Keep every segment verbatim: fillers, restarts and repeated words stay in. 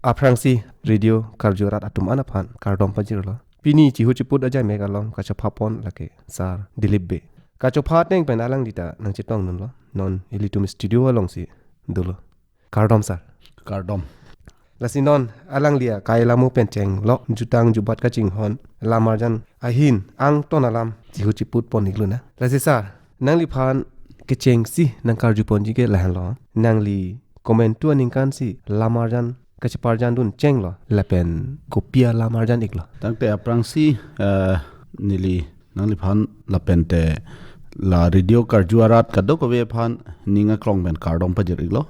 Aphrangsi radio karju arat atum an aphan kardom pajirlo. Pini chihu chiput ajai mek along kachopha pon lake Sar Dilip Bey. Kachopha ateng pen alangli ta nangchetongdunlo. Non ilitum studio alongsi dolo. Kardom sir. Kardom. Lasi non alangli akai alamo pen chenglok jutang jubat kachinghon lamarjan ahin angton alam chihu chiput pon ikluna. Lasi sir, nangliphan kechengsi nangkarju ponji ke lahenlo. Nangli komantu aningkansi lamarjan kacheparjandun chenglo lapen kopi alamarjan iklo? Tangte aphrangsi, eh, neli nangliphan lapente la radio karju arat kadokave aphan ning aklong pen kardom pajir iklo.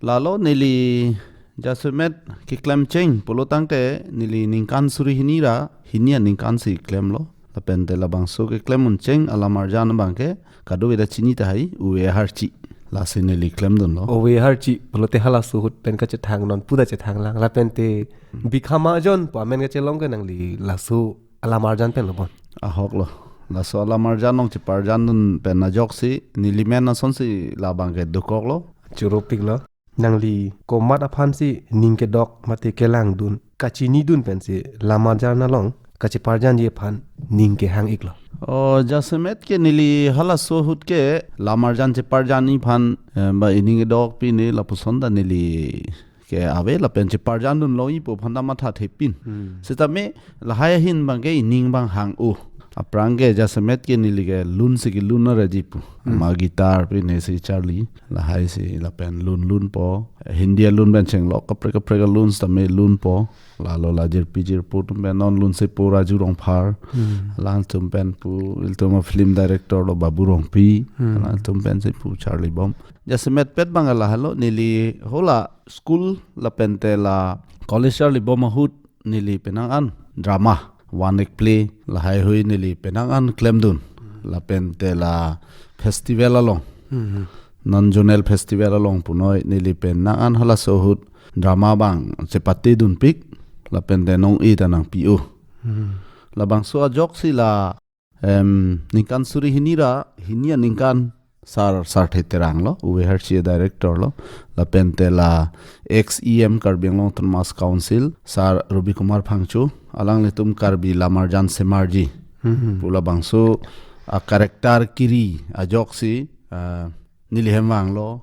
Lalo neli jasemet keklem cheng pulo tangte neli ningkan suri hini ra hini aningkansi klemlo. Lapente labangso keklem un cheng alamarjan abangke kadokave ta chini tahai, Ove Aharchi. Lasi neli klemdunlo. Ove Aharchi pulote halaso ahut pen kachethang non puta chethang lang. Lapente Bhikha Mahajon pu amen kachelong ke nangli laso alamarjan pen lo bon? Ahoklo. Laso alamarjan along cheparjandun pen ajoksi neli men asonsi labangke dokoklo. Choro piklo. Nangli komat aphansi ning kedok mate kelangdun, kachinidun pensi lamarjan along kacheparjanji aphan ning kehang iklo? O, jasemet ke neli halaso ahut ke lamarjan cheparjanji aphan, eh, ba ining kedok pine lapuson ta neli ke ave lapen cheparjandun longji pu aphan ta matha thepin. Hmm. Sitame lahai ahin abangke ining abang hang-o. Aphrang ke jasemet ke neli ke lunsi kelun areji pu. Hmm. Ama guitar pine si charli. Lahaisi lapen lun lunpo. Hindi alun pen chenglok kaprek kaprek alun sitame lunpo. Lalo la jirpi jirpo atum pen non lunsepo Raju Rongphar. Hmm. Alangtum pen pu ilitum afilm director lo Babu Rongpi. Hmm. Alangtum pensi pu charlibom. Jasemetpet abang lahelo neli hala school lapente la college charlibom ahut neli penang an drama, one act play lahaihui neli penang an klemdun. Lapente la festival along, Hmm. non-zonal festival along punoi neli penang an halaso ahut drama abang chepatedunpik, lapente nong-e ta nangpi-o. Hmm. Labangso ajoksi la, em, ningkan suri hini ra hini aningkan Sar Sarthe Terang lo, Ove Aharchi director lo, lapente la ex E M Karbi Anglong Autonomous Council, Sar Robi Kumar Phangcho, alanglitum Karbi lamarjan semarji. Hmm. Pu labangso a character kiri ajoksi, ah, neli hem vanglo,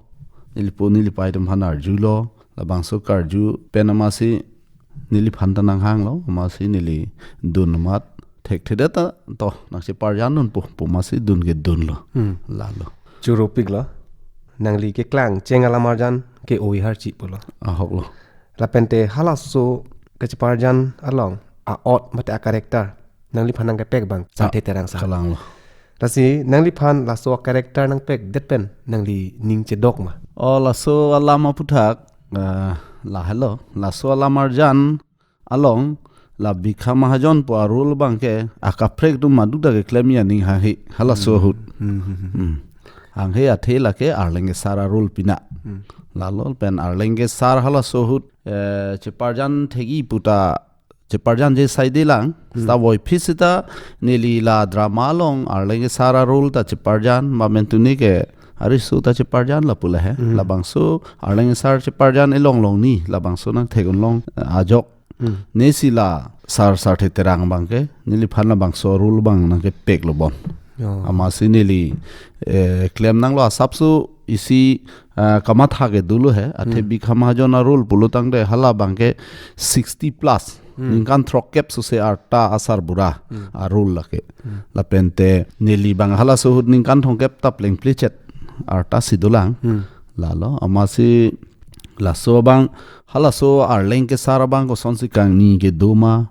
neli po neli pai atum aphan arjulo, labangso karju pen amatsi neliphan ta nanghanglo, amatsi neli dun amat thekthedet ta to nangcheparjandunpo pu amatsi dun ke dunlo. Hmm. Lalo. Choro piklo. Nangli keklang cheng alamarjan ke Ove Aharchi pulo. Ahoklo. Lapente halaso kacheparjan along a-ot mate a-character nangliphan nangkepek abang Ah, Sarthe Terang sir. Kalanglo. Lasi nangliphan laso a-character nangpekdet pen nangli ning chedok ma? O, laso alam aphuthak, ah, lahelo. Laso alamarjan along la Bhikha Mahajon pu a-role abangke akaprek atum madu ta keklemji aning hanghe halaso ahut. Hmm, hmm, hmm, hmm. Hmm. Hanghe athe lake Arleng Kesar a-role pina. Hmm. Lalo pen Arleng Kesar halaso ahut, eh, cheparjan thekji puta cheparjanji saide lang. Hmm. Seta voiphit seta neli la drama along Arleng Kesar a-role ta cheparjan, ba men tuni ke ariso ta cheparjan lapu lahe. Hmm. Labangso Arleng Kesar cheparjan elong long ni, labangso nangthek-un long, eh, ajok. Hmm. Nesi la Sar Sarthe Terang abangke neliphan labangso a-role abang nangkepeklo bon. Oh. Amatsi neli, eh, klem nanglo asapso isi, ah, kamatha ke dolo he. Athe Hmm. Bhikha Mahajon a-role pulo tangte hala abangke sixty plus. Hmm. Ningkan throkkep sose arta asarbura Hmm. a-role lake. Hmm. Lapente neli abang halaso ahut ningkan thomkep ta plengplechet arta si dolang. Hmm. Lalo amatsi laso abang halaso Arleng Kesar abang kosonsi kangni kedo ma,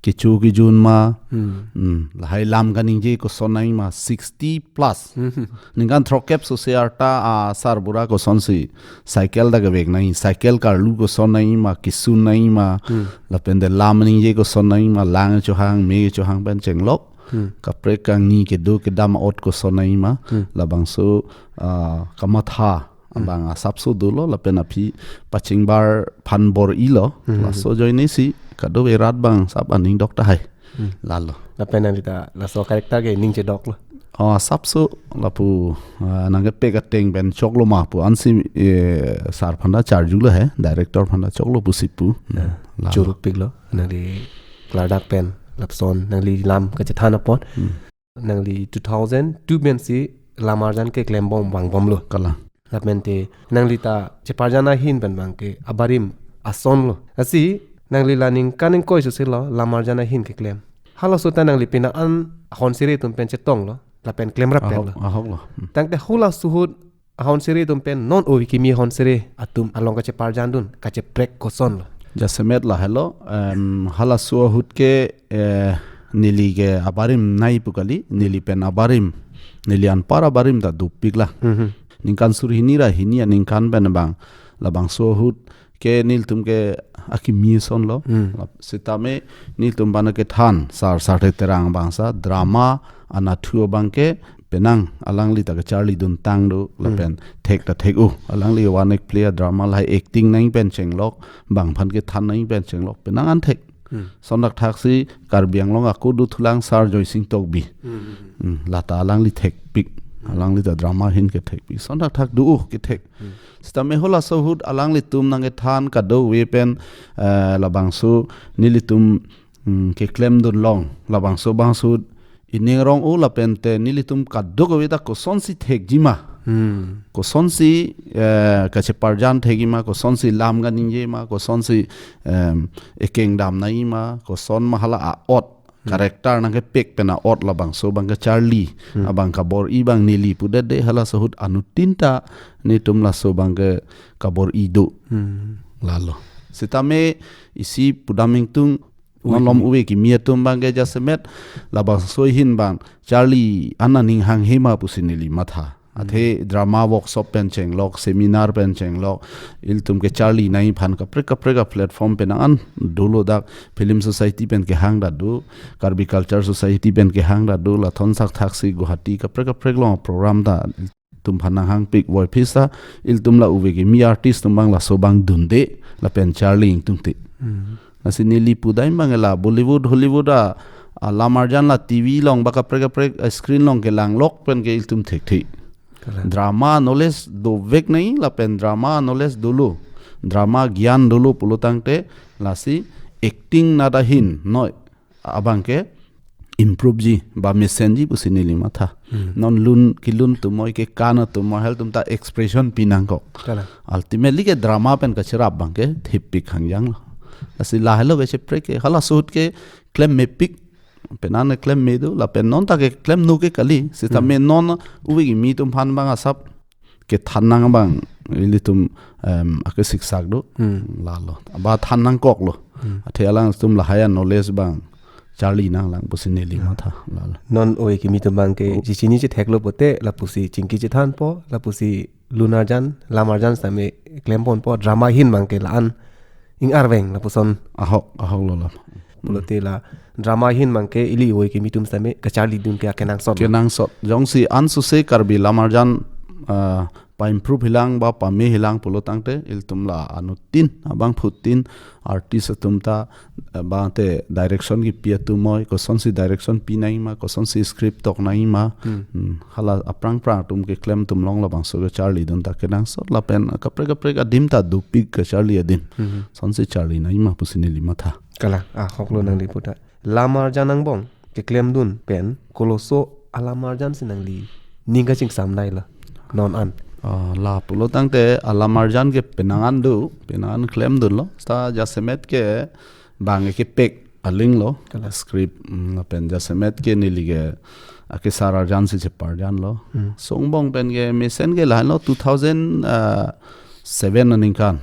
kecho kejun ma. Hmm. Hmm, lahai lam kaningje koson nangji ma, sixty plus. Hmm. Ningkan throkkep sose arta asarbura kosonsi cycle ta kevek nangji, cycle karlu koson nangji ma, kesun nangji ma, Hmm. lapente lam ningje koson nangji ma, lang chohang, me chohang pen chenglok. Hmm. Kaprek kangni kedo kedam ot koson nangji ma, Hmm. labangso, ah, kamatha Hmm. abang asapso dolo, lapen aphi pachingbar aphan bor-ilo. Hmm. Laso ajoinesi kadokave rat abang sap aning dok tahai. Hmm. Lalo. Lapen nangli ta laso character ke ning chedoklo. Oh, asapso lapu, ah, nangkepek ateng pen choklo ma pu ansi, eh, sar aphan ta charjulo he, director aphan ta choklo pusi pu. Hmm, lalo. Choro piklo, nangli klardak pen, lapuson, nangli lam kachethan apot. Hmm. Nangli two thousand two pensi Lamarjan keklembom vangbomlo. Kalang. Lapen te nangli ta cheparjan ahin pen abangke abarim asonlo. Lasi nangli la ningkan ingkoi suse lo Lamarjan ahin keklem. Halaso ta nangli pina an ahon sere atum pen chetonglo. Lapen klemrap pen lo. Ahok, ahoklo. Hmm. Tangte halaso ahut ahon sere atum pen non ove kimi ahon sere atum along kacheparjandun, kacheprek kosonlo. Jasemet lahelo, em, halaso ahut ke, eh, neli ke abarim nai pu kali, neli pen abarim, neli anpar abarim ta dopik la. Mhm. Ningkan suri hini ra hini aningkan pen abang, labangso ahut ke nelitum ke akimi asonlo. Hmm. Sitame nelitum abang kethan, sar, sar Terang abang sa, drama, anatthu abangke, penang, alangli ta kacharlidun tang do, Hmm. lapen thek ta thek-o. Alangli one act play adrama lahai acting nangji pen chenglok, bang aphan kethan nangji pen chenglok, penang an thek. Hmm. Lason thakthak si Karbi Anglong ako dothulang sar Joysing Tokbi. Hmm. Hmm, lata alangli thekpik. Hmm. Alangli ta drama ahin kethekpik. Lason thakthak do-o kethek. Hmm. Sitame halaso ahut alanglitum nangkethan kadokave pen, eh, labangso nelitum, hmm, keklemdun long. Labangso bangso ining rong-o lapen te nelitum kadokave ta kosonsi thekji ma. Hmm. Kosonsi, eh, kacheparjan thekji ma, kosonsi lam kaningje ma, kosonsi, em, ekeng dam nangji ma, koson ma hala a-ot, Hmm. character nangkepek pen a-ot labangso abang kacharli, Hmm. abang kabor-i abang neli pudetde halaso ahut anuttin ta nelitum laso abang ke kabor-i do. Hmm. Lalo. Sitame isi pudam ingtung Ove malom kimi. Ove kimi atum abangke jasemet labangso ahin abang charli an aning hanghe ma pusi neli matha. Hmm. Athe drama workshop pen chenglok, seminar pen chenglok, ilitum kecharli nangji aphan kaprek kaprek a-platform penang an dolo, dak Film Society pen kehang ta do, Karbi Culture Society pen kehang ta do, lason thakthak si Guwahati kaprek kaprek along program ta ilitum aphan nanghangpik, voiphit sa ilitum la ove kimi artist atum abang laso abang dunde lapen charli ingtungte. Hmm. Lasi neli pudam abang la Bollywood, Hollywood a, a Lamarjan la T V along ba kaprek kaprek a screen along kelanglok pen ke ilitum thekthe. Kalang. Drama knowledge dovek nangji lapen drama knowledge dolo, drama gyan dolo pulo tangte lasi acting nat ahin noi abangke improve ji ba mesenji pusi neli matha. Hmm. Non lun kelun atum moi, kekan atum moi, halatum ta expression pi nangkok. Kalang. Ultimately ke drama pen kacherap abangke thepik hangjanglo. Lasi lahelo kacheprek ke, halaso ahut ke klem mepik, penang klem me do, lapen non ta keklem no ke kali, sitame Hmm. non ove kimi atum aphan abang asap kethan nang abang ilitum, em, akesiksak do. Hmm. Lalo. Ba than nangkoklo. Hmm. Athe alangtum lahai a-knowledge abang charli nanglang pusi neli Hmm. matha. Lalo. Non ove kimi atum abangke Oh. chechini chetheklo pote, lapusi chingki chethanpo, lapusi lun arjan, lam arjan sitame klemponpo, drama ahin abangke la-an ing-arveng lapuson. Ahok, ahoklo la. Pulote la drama ahin abangke ili ove kimi atum sitame kacharlidun ke akenangsot. Kenangsot. Jongsi ansose Karbi Lamarjan, ah, pa-improve hilang ba pame hilang pulo tangte ilitum la anuttin abangphutin artist atum ta, eh, abang te direction kipi atum moi, kosonsi direction pi nangji ma, kosonsi script tok nangji ma. Hmm. Hmm. Hala aphrang phrang atum keklem atum along labangso kecharlidun ta kenangsot lapen kaprek kaprek adim ta dopik kacharli adim. Hmm. Lasonsi charli nangji ma pusi neli matha. Kalang, ahoklo nangli pu ta. Lam arjan angbong keklemdun pen koloso alam arjan si nangli ning kachingsam nailo non an? Ah, la pulo tangte alam arjan ke penang an do, penang an klemdunlo. Seta jasemet ke bang kepek aling lo, Kalang. Script, mm, lapen jasemet ke neli ke akesar arjan si cheparjanlo. Hmm. Laso angbong pen ke mesen ke lahelo two thousand, ah, seven aningkan.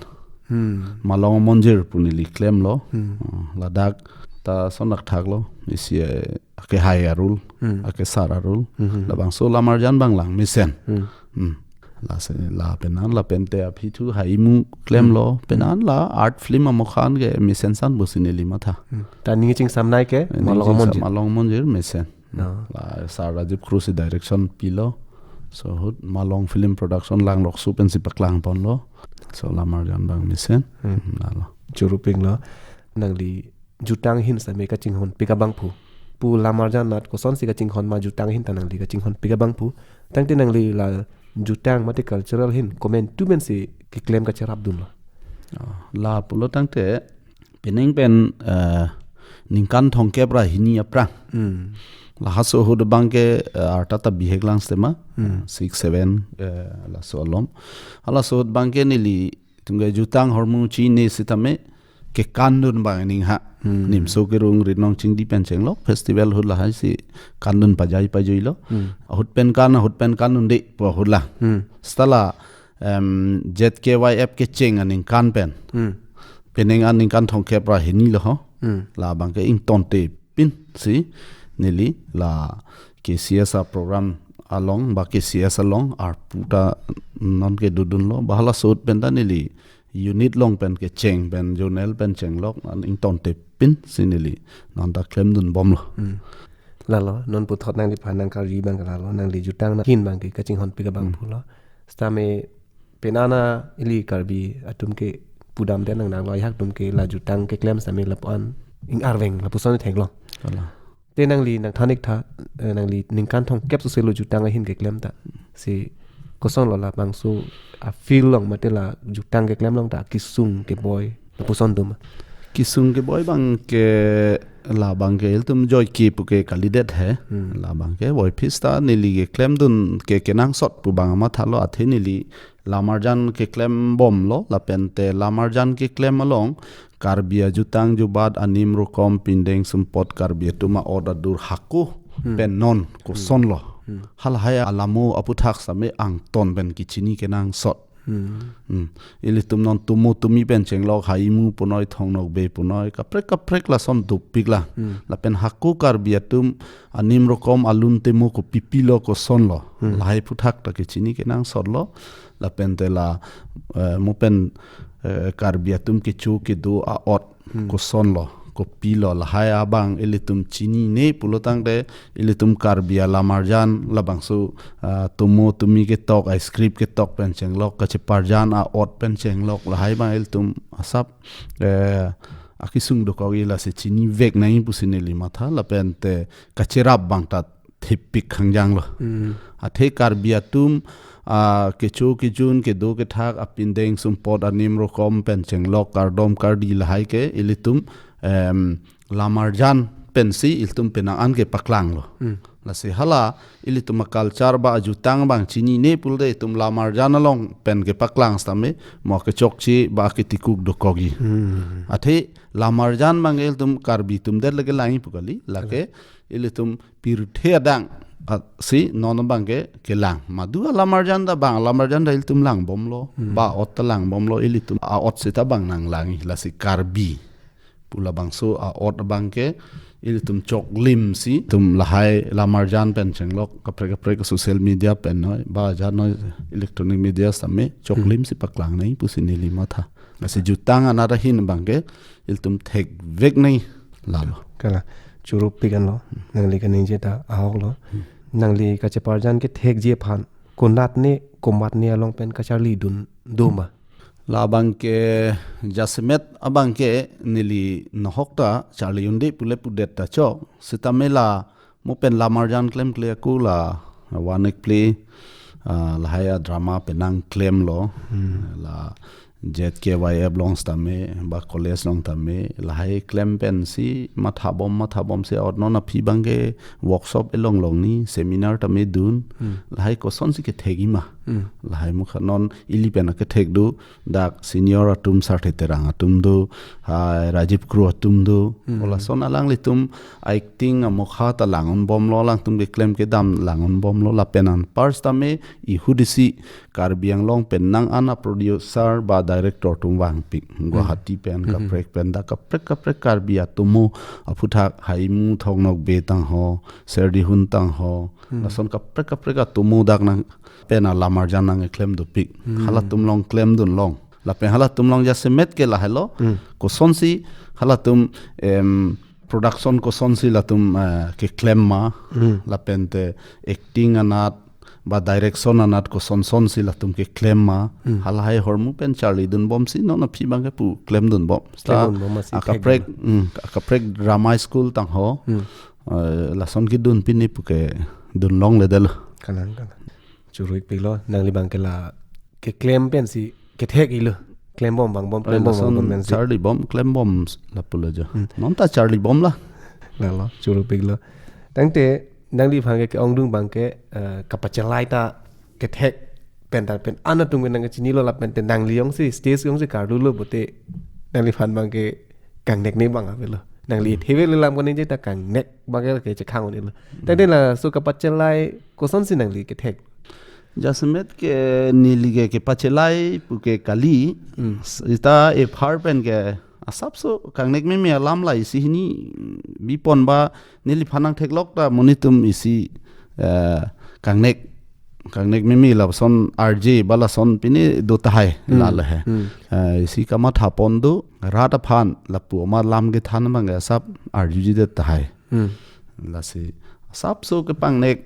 Hmm. Malong Monjir pu neli klemlo. Hmm. Ah, ladak ta lason thakthaklo. Isi, eh, akehai a-role, Hmm. akesar a-role. Hmm. Labangso lam arjan abang lang mesen. Hmm. Hmm. Lasi la penang lapen te aphi thu Haimu klemlo. Hmm. Penang la art film amokhan ke mesen san pusi neli matha. Hmm. Ta ning chingsam nai ke Ning Malong chingsam Monjir. Malong Monjir mesen. Oh. La Sir Rajiv Kro si direction pilo. Laso ahut Malong Film Production Langlokso pensi paklangponlo. Laso lam arjan abang mesen. Hmm. Lalo. Choro piklo. Nangli jutang ahin sitame kachinghonpik abangphu. pu lamarjan anat kosonsi kachinghon ma, jutang ahin ta nangli kachinghon pik abang pu. Tangte nangli la jutang mate cultural ahin komantu pensi keklem kacherapdunlo? Ah, la pulo tangte pining pen, eh, ningkan thomkep ra hini aphrang. Hmm. Lahaso ahut abangke, eh, arta ta bihek lang sitame. Hmm. Six, seven, eh, laso alom. Halaso ahut abangke nelitum ke jutang ahormu chini sitame kekandun abang ning ha. Hmm. Nimso kerung rinong chingdi pen chenglok festival ahut lahai si kandun pajai pajuilo. Hmm. Ahut pen kan, ahut pen kandunde pu ahut la. Hmm. Seta la, em, Z K Y F kecheng aningkan pen. Hmm. Pining aningkan thomkep ra hini lo ho. Hmm. Labangke ingtontepin si neli la K C S a program along ba K C S along arpu ta non ke dodunlo, ba halaso ahut pen ta neli unit along pen kecheng pen zonal pen chenglok an ingtontepin si neli non ta klemdunbomlo. Hmm. Lalo, non puthot nangliphan nangkarju abang lalo, nangli jutang ahin abangke kachinghon pik abang Hmm. pulo. Sitame penang ili Karbi atum ke pudamde nang nanglo, ajahak atum ke la jutang keklem sitame lapu-an ing-arveng lapuson theklong. Ala. Te nangli nangthan-ik tha, eh, nangli ningkan thomkep soselo jutang ahin keklem ta. Si kosonlo labangso a-field along mate la jutang keklem along ta kesung keboi lapuson doma? Kesung keboi abangke labangke ilitum joike puke kalidet he. Hmm. Labangke boiphit ta neli keklemdun ke kenangsot pu abang mathalo, athe neli lamarjan keklembomlo, lapente lamarjan keklem along Karbi ajutang jubat anim rokom pindeng sumpot Karbi atum a-ot adur hako Hmm. pen non kosonlo. Hmm. Halahai alamo aputhak sitame angton pen kechini kenangsot. Hmm. Hmm. Ilitum non tumo tumi pen chenglok, Haimu punoi, Thongnokbe punoi, kaprek kaprek lason dopik lang. Hmm. Lapen hako Karbi atum anim rokom alun temo kopi pilo kosonlo. Hmm. Lahai aputhak ta kechini kenangsotlo. Lapente la, eh, mo pen, eh, Karbi atum kecho kedo a-ot Hmm. kosonlo, kopilo, lahai abang ilitum chinine pulo tangte ilitum Karbi alamarjan labangso, ah, tumo tumi ketok, a-script ketok pen chenglok, kacheparjan a-ot pen chenglok, lahai abang ilitum asap, eh, akesung dokok-i, lasi chinivek nangji pusi neli matha, lapente kacherap abang ta thepik khangjanglo. Hmm. Athe Karbi atum, ah, kecho kejun, kedo kethak, apindeng sumpot anim rokom pen chenglok, kardom kardi lahai ke ilitum, em, lamarjan pensi ilitum penang an kepaklanglo. Hmm. Lasi hala ilitum a-culture ba ajutang abang chinine pulote itum lamarjan along pen kepaklang sitame mo kechokche ba ketikuk dokok-i. Hmm. Athe lamarjan abang ilitum Karbi atum det lake langji pu kali, lake ilitum pirthe adang, ah, si non abangke kelang. Madu alamarjan ta abang, alamarjan ta ilitum langbomlo. Hmm. Ba ot ta langbomlo, ilitum a-ot seta abang nanglangji, lasi Karbi pu labangso a-ot abangke ilitum choklim si, itum lahai lamarjan pen chenglok, kaprek kaprek social media pen noi, ba jan noi, electronic media sitame choklim Hmm. si paklang nangji pusi neli matha. Lasi jutang anat ahin abangke ilitum thekvek nangji lalo. Kala, churupik anlo, nangli kaningje ta ahoklo. Hmm. Nangli kacheparjan kethekji aphan konatne komatne along pen kacharlidun doma? Labangke jasemet abangke neli nohok ta charli-unde pule pudet ta chok. Sitame la mo pen lamarjan klemkle ako la One Act Play, ah, lahai a-drama penang klemlo. Hmm. La Z K Y F along sitame, ba college along tame, lahai klem pensi mathabom, mathabomsi ot non aphi abangke workshop elong longni, seminar tame dun, Hmm. lahai kosonsi kethekji ma. Hmm. Lahai mukha non ili pen akethek do, dak senior atum Sarthe Terang atum do, hai Rajiv Kro atum do, Hmm. o lason alanglitum acting amokha ta lang-unbomlo, alangtum keklem kedam lang-unbomlo, lapen anpar sitame ihudisi Karbi Anglong pen nang an a-producer ba director atum vangpik. Hmm. Guwahati pen Hmm. kaprek pen dak kaprek kaprek Karbi atomo aphuthak Haimu Thongnokbe tangho, Serdihun tangho, Hmm. lason kaprek kaprek atomo dak nang pen alamarjan nangkeklem dopik. Hmm. Halatum along klemdun long. Lapen halatum along jasemet ke lahelo. Hmm. Kosonsi halatum, em, production kosonsi latum, eh, keklem ma. Hmm. Lapente acting anat, ba direction anat kosonsonsi latum keklem ma. Hmm. Halahai ahormu pen charlidunbomsi non aphi abangke pu klemdunbom. Seta Klemdunbom masi akaprek, thekdun. Hmm, akaprek drama school tangho. Hmm. Eh, lason kedun pine puke dun longledetlo. Kalang, kalang. Choro-ikpiklo, nangli abangke la keklem pensi kethek-iklo. Klembom vangbom, eh, klembom lason vangbom pensi charlibom, klembom lapulo jo. Hmm. Non ta charlibom la. Lalo, choro-ikpiklo. Tangte, nangliphan ke ke-ongdung abangke, eh, kapachelai ta kethek pen ta pen an atum ke nangkechinilo lapen te nangli jongsi stage jongsi karlulo pute nangliphan abangke kangnekne abang avelo. Nangli, hmm, thevek le lam kaningje ta kangnek abangke ke chekhang unilo. Hmm. Tangte laso kapachelai kosonsi nangli kethek? Jasemet ke neli ke kepachelai puke kali. Hmm. Seta ephar pen ke asapso kangnek meme alam la isi hini bipon ba, neliphan nangtheklok ta monit atum isi, eh, kangnek, kangnek meme lason arje ba lason pine do tahai. Hmm. Lale he. Hmm. Eh, isi kamathapon do rat aphan lapu ama lam kethan abang asap arjujidet tahai. Hmm. Lasi asapso kepangnek,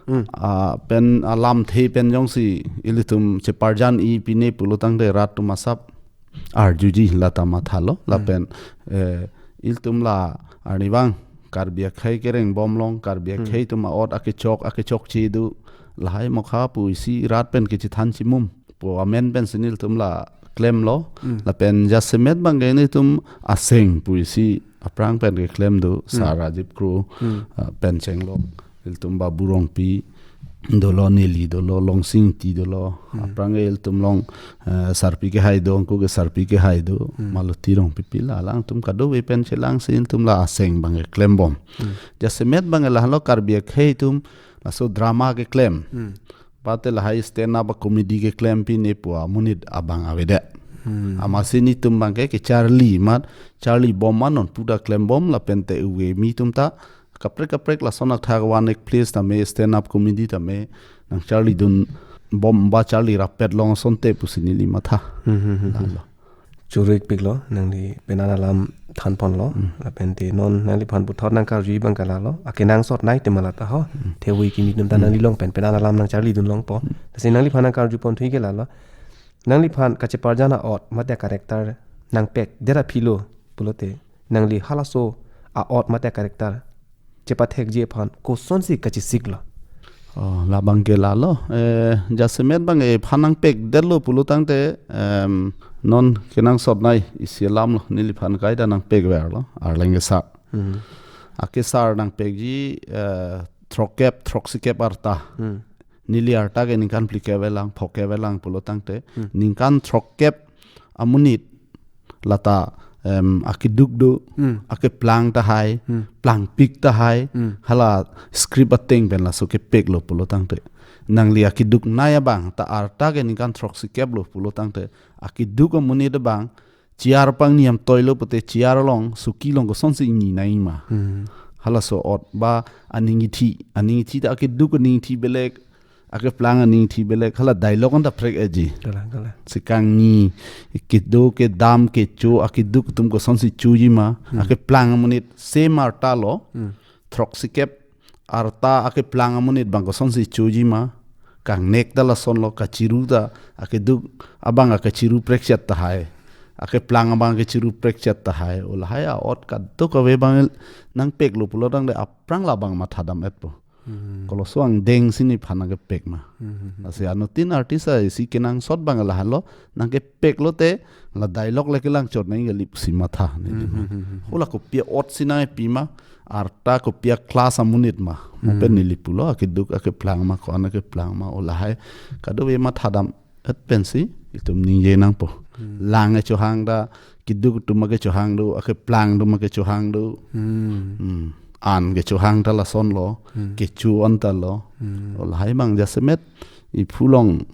hmm, ah, pen alamthe pen jongsi ilitum cheparjan-i pine pulo tangte rat atum asap arjuji lata mathalo. Hmm. Lapen, eh, ilitum la arnivang Karbi akhei kerengbom along, Karbi, hmm, akhei atum a'ot akechok, akechokche do. Lahai mokha pu isi rat pen kechethan chimum pu amen pensi nelitum la klemlo. Hmm. Lapen jasemet abangke nelitum aseng pu isi aphrang pen keklem do, hmm, Sar Rajiv Kro, hmm, ah, pen chenglok. Ilitum Babu Rongpi dolo, neli dolo, Longsing Ingti dolo. Hmm. Aphrang ke ilitum along, eh, sarpi kehai do, angku ke sarpi kehai do, hmm, Maloti Rongpipi la alangtum kadokave pen chelangsi ilitum la aseng abangke klembom. Hmm. Jasemet abangke lahelo Karbi akhei atum laso drama keklem. Hmm. Pate lahai stand up comedy keklem pine pu amonit abang avedet. Hmm. Amatsi nelitum abangke kecharli amat, charlibom amat non puta klembom lapen te uve mi atum ta kaprek kaprek lason athak one act plays tame, stand up comedy tame nangcharlidunbom ba charli rappet long asonte pusi neli matha. Hmm, hmm, hmm, hmm. Lalo. Choro-ikpiklo, nangli penan alam thanponlo, hmm, lapen te non nangliphan puthot nangkarju abangke lalo, akenangsotnei tema lata ho, hmm, thevoi kimi atum ta, hmm, nangli along pen penan alam nangcharlidun longpo. Hmm. Lasi nangliphan nangkarjuponthu ke lalo, nangliphan kacheparjan a'ot mate character nangpekdet aphilo pulote, nangli halaso a'ot mate character chepathekji aphan kosonsi kachesiklo? Oh, labangke lalo. Eh, jasemet abangke ephan nangpekdetlo pulo tangte, em, non kenangsotnei isi alamlo, neliphan kaita nangpekverlo, Arleng Kesar. Hmm. Akesar nangpekji, eh, throkkep, throksikep arta. Hmm. Neli arta ke ningkan phlikep avelang, phokep avelang pulo tangte, hmm, ningkan throkkep amonit lata, em, akeduk do, hmm, akeplang tahai, hmm, plangpik tahai, hmm, hala script ateng pen laso kepeklo pulo tangte. Nangli akeduknei abang ta arta ke ningkan throksikep lo pulo tangte, akeduk amonit abang chair pangni amtoilo pute chair along, suki along kosonsi ingninei ma. Hmm. Halaso ot ba aning ithi, aning ithi ta akeduk aning ithi belek, akeplang aning ithi belek, hala dialogue anta phrek-eji. Kalang, kalang. Sekangni, kedo, kedam, kecho, akeduk atum kosonsi choji ma, hmm, akeplang amonit same arta lo, hmm, throksikep arta akeplang amonit abang kosonsi choji ma, kangnek ta lasonlo, kachiru ta, akeduk abang akachiru prekchet tahai, akeplang abang akachiru prekchet tahai, o lahai a'ot kadokave abang nangpeklo pulo tangte aphrang labang mathadam-etpo. Hmm. Koloso angdengsi neliphan nangkepek ma. Hmm, hmm, hmm. Lasi anuttin artist isi kenangsot abang lahelo, nangkepeklo te, la dialogue le kelangchot nangji kali pusi matha neli ma. Hmm, hmm, hmm, hmm. Hala kopi a'otsi nangpi ma, arta kopi a-class amonit ma. Mo pen, hmm, neli pulo, akeduk akeplang ma, ko-an akeplang ma, o lahai kadokave mathadam-et pensi itum ningje nangpo. Hmm. Lang kechohang ta, keduk atum akechohang do, akeplang atum akechohang do. Hmm. Hmm. An kechohang ta lasonlo, hmm, kecho anta lo. Hmm. O lahai abang jasemet iphu along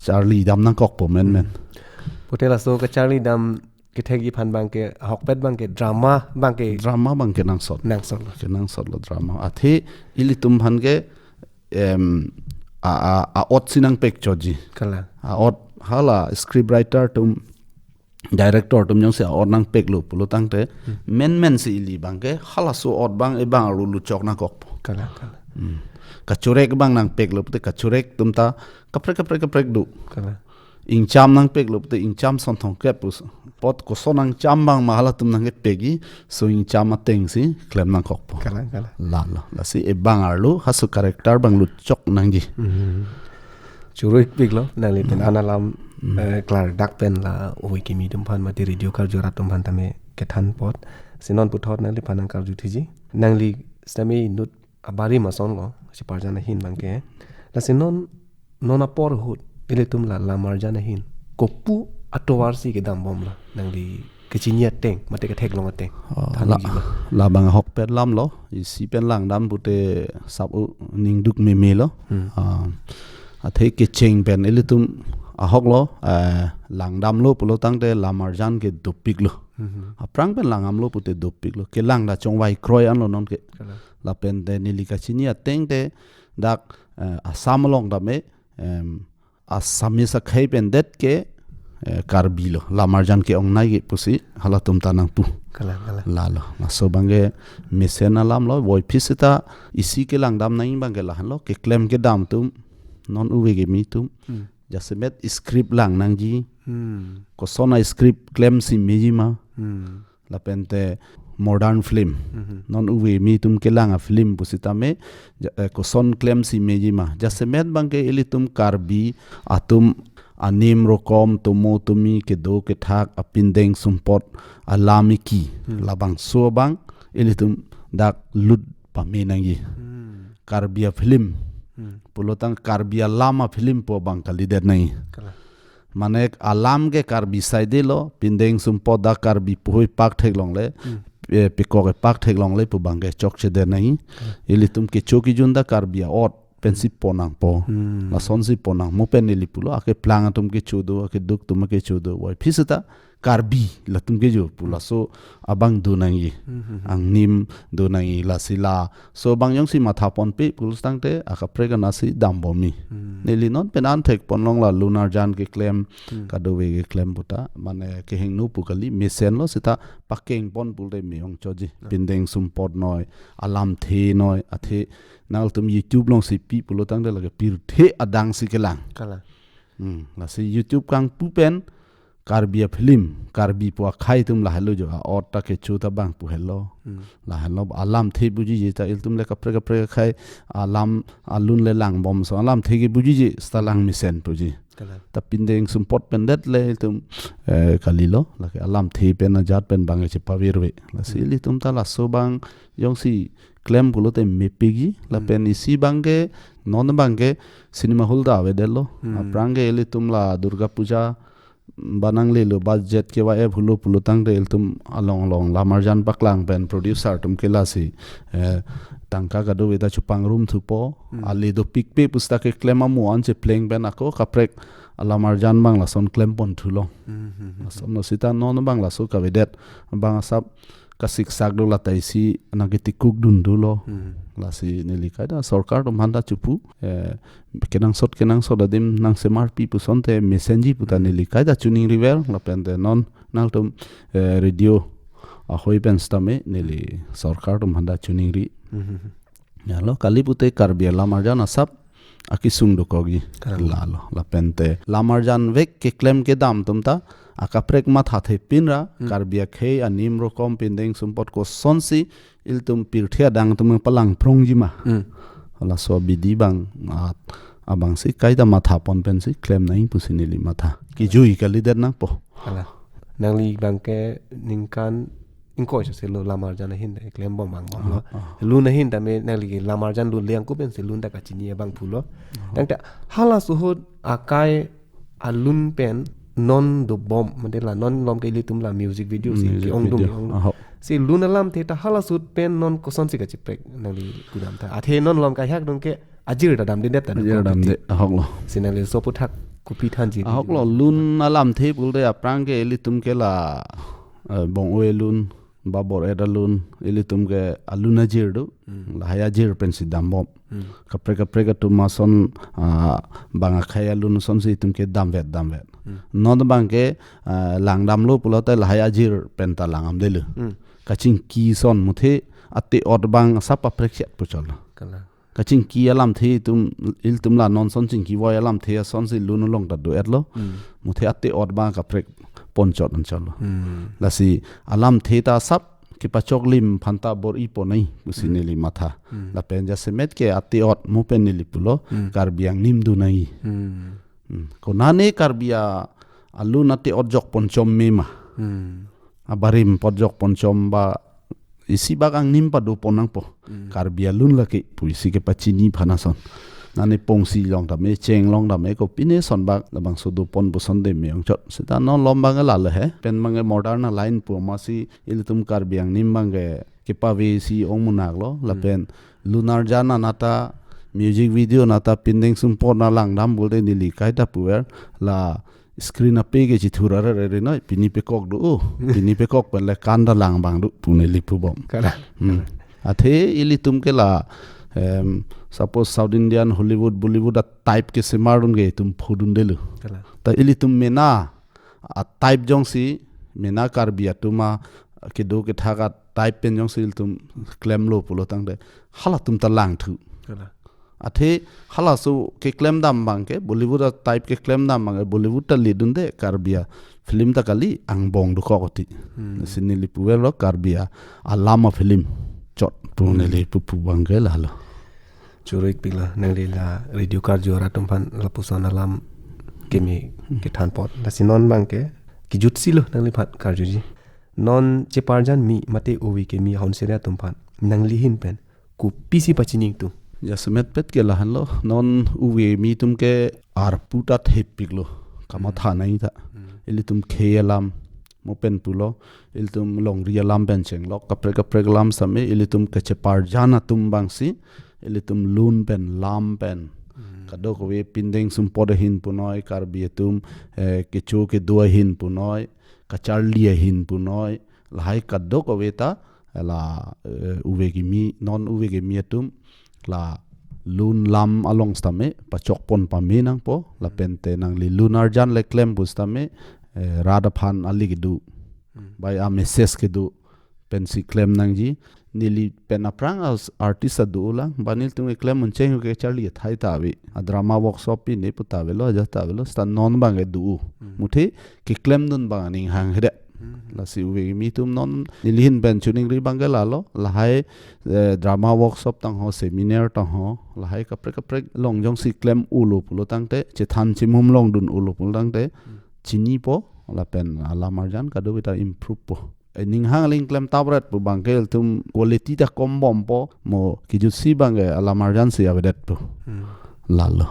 charlidam nangkokpo menmen. Hmm. Pute laso kacharlidam kethekji aphan abangke, ahokpet abangke, drama abangke. Drama abangke nangsot. Nangsotlo. Kenangsotlo drama. Athe ilitum aphan ke, em, a, a, a'otsi nangpekchotji. Kalang. A'ot hala script writer atum, director atum jongsi a'ot nangpeklo pulo tangte, hmm, menmensi ili abangke halaso a'ot abang ebang arlu luchok nangkokpo. Kalang, kalang. Hmm. Kachorek abang nangpeklo pute kachorek atum ta kaprek, kaprek, kaprek do. Kalang. ingcham nangpeklo pute ingcham son thomkep pus. Apot koson nangcham abang ma halatum nangkepekji, so ingcham atengsi klem nangkokpo. Kalang, kalang. Lalo, lasi ebang arlo, haso character abang lutchok nangji. Hmm. Choro-ikpiklo, nanglitum Hmm. an alam, Hmm. eh, klardak pen la ove kimi atum aphan mate radio karjurat atum aphan tame kethan apot. Si non puthot nangliphan nangkarju thiji. Nangli sitame inut abarim asonlo, si parjan ahin abangke. Lasi non, non apor ahut, ilitum la lam arjan ahin kopi atovarsi kedambomlo, nangli kechini ateng, mate ketheklong ateng. Oh, than la, nangji ma? Labang ahokpet alamlo, isi pen langdam pute sap u ningduk memelo. Hmm. Ah, athe kecheng pen ilitum ahoklo, eh, langdamlo pulo tangte lam arjan ke dopiklo. Mhm. Aphrang pen langdamlo pute dopiklo. Kelang ta chongvai kroi anlo nonke. Kalang. Lapente neli kachini ateng te dak, eh, Assam along tame, em, Assamese akhei pen det ke, eh, Karbi lo. Lam arjan ke-ongnei ke pusi halatum ta nangpu. Kalang, kalang. Lalo. Laso abangke mesen alamlo, voiphit seta isi kelangdam nangji abangke lahenlo, keklem kedam atum, non ove kimi atum. Hmm. Jasemet script lang nangji. Hmm. Koson a-script klemsi meji ma. Hmm. Lapente modern film. Mhm. Non ove kimi atum kelang a-film pusitame, ja-, eh, koson klemsi meji ma. Jasemet abangke ilitum Karbi atum anim rokom tomo tomi kedo kethak apindeng sumpot alam iki. Hmm. Labangso abang ilitum dak lut pame nangji. Hmm. Karbi a-film. Hmm. Pulo tang Karbi alam a-film pu abang kalidet nangji. Kalang. Mane alam ke Karbi saidelo, pindeng sumpot dak Karbi puhui pak theklongle, Hmm. eh, pekok epak theklongle pu abangke chokchedet nangji. Hmm. Ilitum kecho kejun dak Karbi a'ot pensi pon nangpo. Hmm. Lasonsi pon nangpo pen neli pulo, akeplang atum kecho do, akeduk atum kecho do, voiphit seta Karbi latum kecho pu laso abang do nangji. Hmm, hmm, hmm. Angnim do nangji lasi laso abang jongsi matha ponpe pulo tangte akaprek anatsi dambomji. Hmm. Neli non pen an thekponlong la lun arjan keklem, Hmm. kadokave keklem puta, mane kehingno pu kali, mesenlo seta pakeng pon pulote me-ong choji. Ah. Pindeng sumpot noi, alamthe noi, athe nangtum YouTube alongsi pi pulo tangte lake pirthe adangsi kelang. Kalang. Hmm, lasi YouTube kangpu pen Karbi a-film, Karbi pu akhei atum lahelo jo, a'ot ta kecho ta abang pu helo. Hmm. Lahelo alamthe pujiji ta ilitum le kaprek kaprek akhei alam alun le langbomso, alamthe ke pujiji seta lang mesen puji. Kalang. Ta pindeng sumpot pen det le ilitum, eh, kalilo, lake alamthe pen ajat pen abang chepavirve. Lasi Hmm. ilitum ta laso abang jongsi klem pulote mepikji, Hmm. lapen isi abangke, non abangke cinema hall ta avedetlo. Hmm. Aphrang ke ilitum la Durga Puja, ba nanglelo budget ke wa ep hulo pulo tangte ilitum along along lam arjan paklang pen producer atum ke lasi, eh, tangka kadokave ta chepangrum thupo, Hmm. ale dopikpe pusita keklem amo an chepleng pen ako kaprek alam arjan abang lason klem pon thulo. Hmm, hmm, hmm. Lason no seta non abang laso kavedet abang asap kasiksak do lata isi nangketikuk dun dolo. Hmm. Lasi neli kaita sorkar atum aphan ta chepu, eh, kenangsot kenangsot adim nangsemarpi pusonte mesenji puta Hmm. neli kaita choningriver lapente non nangtum, eh, radio ahoi pen sitame neli sorkar atum aphan ta choningri. Hmm. Lalo kali pute Karbi alam arjan asap akesung dokokji. Kalang. Lalo, lapente lam arjan vek keklem kedam atum ta akaprek mathathepin ra, Hmm. Karbi akhei anim rokom pindeng sumpot kosonsi ilitum pirthe adang atum palangprongji ma. Hmm. Laso abidi abang, ah, abangsi kaita matha pon pensi klem nangji pusi neli matha. Kejui kalidet nangpo. Kalang. Nangli abangke ningkan ingkoi sose lo lam arjan ahin ta klembom vangbomlo. Ah, ah. Lun ahin tame nangli ke lam arjan lun le angku pensi lun ta kachini abang pulo. Ah. Tangte halaso ahut akai alun pen non dobom, mate la non malom ke ilitum la music video si Music ke-ongdung video. Ke-ongdung. Ahok. Si lun alamthe ta halaso ahut pen non kosonsi kacheprek nangli kedam ta. Athe non malom kahak dong ke ajir ta damdedet ta Ajir dong damde, ahoklo. Si nangli laso aphuthak kopi thanji. Ahoklo, lun alamthe pulote aphrang ke ilitum ke la, eh, bong-oi alun, ba bor-et alun, ilitum ke alun ajir do, Hmm. lahai ajir pensi dambom. Hmm. Kaprek kaprek atum ason, ah, bang akhei alun asonsi itum ke damvet damvet. Hmm. Non abangke, ah, langdamlo pulote lahai ajir penta langdamdelo. Hmm. Kachingki ason muthe ate ot abang asap aprekchet puchotlo. Kalang. Kachingki alamthe itum, ilitum la non ason chingkivoi alamthe asonsi lun along ta do-etlo. Hmm. Muthe ate-ot abang kaprek ponchot anchotlo. Hmm. Lasi alamthe ta asap kepachoklim aphanta bor-ipo nai pusi Hmm. neli matha. Hmm. Lapen jasemet ke ate-ot mo pen neli pulo Hmm. Karbi angnim do nai. Hmm. Hmm. Konane Karbi a, alun ate-ot jokponchom me ma. Hmm. Abarim apot jokponchom ba isi bak angnim padopon nangpo. Hmm. Karbi alun lake pu isi kepachini aphan ason. Nane pongsi along tame, cheng along tame, kopine ason bak labangso dopon puson de me ongchot. Seta non malom abang lalo he. Pen abang modern line pu amatsi ilitum Karbi angnim abang ke kepavesi ong munak lo. Hmm. Lapen lun arjan anat ta music video anat ta pindeng sumpot na langdam pulote neli kaita puver la screen ape ke chithur arere noi, pini pekok do, oh, pini pekok pen le kan ta lang abang do pu neli pubom. Kalang. Hmm. Athe ilitum ke la, em, suppose South Indian, Hollywood, Bollywood a type kesemarun ke itum phodundelo. Kalang. Ta ilitum mena a type jongsi, mena Karbi atum a kedo kethak a type pen jongsi ilitum klemlo pulo tangte halatum ta langthu. Kalang. Athe halaso keklemdam abang ke, Bollywood a type keklemdam abang ke, Bollywood ta ledunde, Karbi a film ta kali, angbong dokok oti. Hmm. Si neli puverlo Karbi a alam a film chot pu Hmm. neli pupu abang ke lalo. Choro-ikpiklo, nangli la radio karju arat atum aphan lapuson alam keme Hmm. kethan apot. Lasi non abang ke, kejutsi lo nangliphan karjuji. Non cheparjan mi mate ove keme ahon sere atum aphan nangli ahin pen kopisi pachini ingtung? Jasemetpet ke lahenlo, non ove keme atum ke arpu ta thepiklo, kamatha Hmm. nai ta. Hmm. Ilitum khei alam, mo pen pulo, ilitum longri alam pen chenglok, kaprek kaprek alam same, ilitum kacheparjan atum abangsi, ilitum lun pen, lam pen, Hmm. kadokave pindeng sumpot ahin punoi, Karbi atum, eh, kecho kedo ahin punoi, kacharli ahin punoi, lahai kadokave ta, la, eh, ove keme, non ove keme atum, la lun lam along sitame pachokpon pame nangpo, lapente nangli lun arjan le klem pusitame, eh, rat aphan ali kedo. Hmm. Bai a message kedo pensi klem nangji. Neli pen aphrang as artist ado lang, ba nelitum keklem uncheng ke charli athai ta ave. A drama workshop pine pu ta avelo, ajat ta avelo, seta non abang kedo. Hmm. Muthe keklemdun abang aning hanghedet. Hmm. Lasi ove keme atum non neli ahin pen choningri abang ke lalo, lahai, eh, drama workshop tangho, seminar tangho, lahai kaprek kaprek along jongsi klem-olo pulo tangte, chethan chimum longdun olo pulo tangte, Hmm. chinipo, lapen alam arjan kadokave ta improve po. Eh, ning hang aling klem tapret pu abang ke ilitum quality ta kombompo, mo kejutsi abang ke alam arjan si avedetpo. Hmm. Lalo.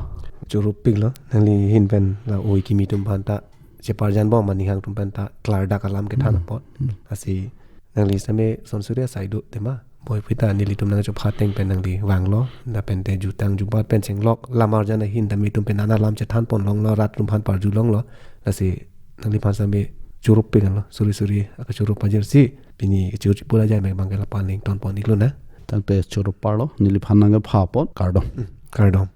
Choro-ikpiklo, nangli ahin pen la ove keme atum aphan ta cheparjan bom aning hang atum aphan ta klardak alam kethan Hmm. apot. Hmm. Lasi nangli sitame son suri asai do tema. Boi pita nelitum nangchopha ateng pen nangli vanglo. Lapente jutang jubat pen chenglok. Lam arjan ahin tame itum pen ana alam chethanpon longlo, rat atum aphan parju longlo. Lasi nangliphan sitame choro-ikpiklo. Suri suri akachoro pajirsi. Pini kachoro chipura jai mek abang ke lapu aling tonpon-iklo na. Tangte choro parlo. Neliphan nangkepha apot. Kardom. Hmm. Kardom.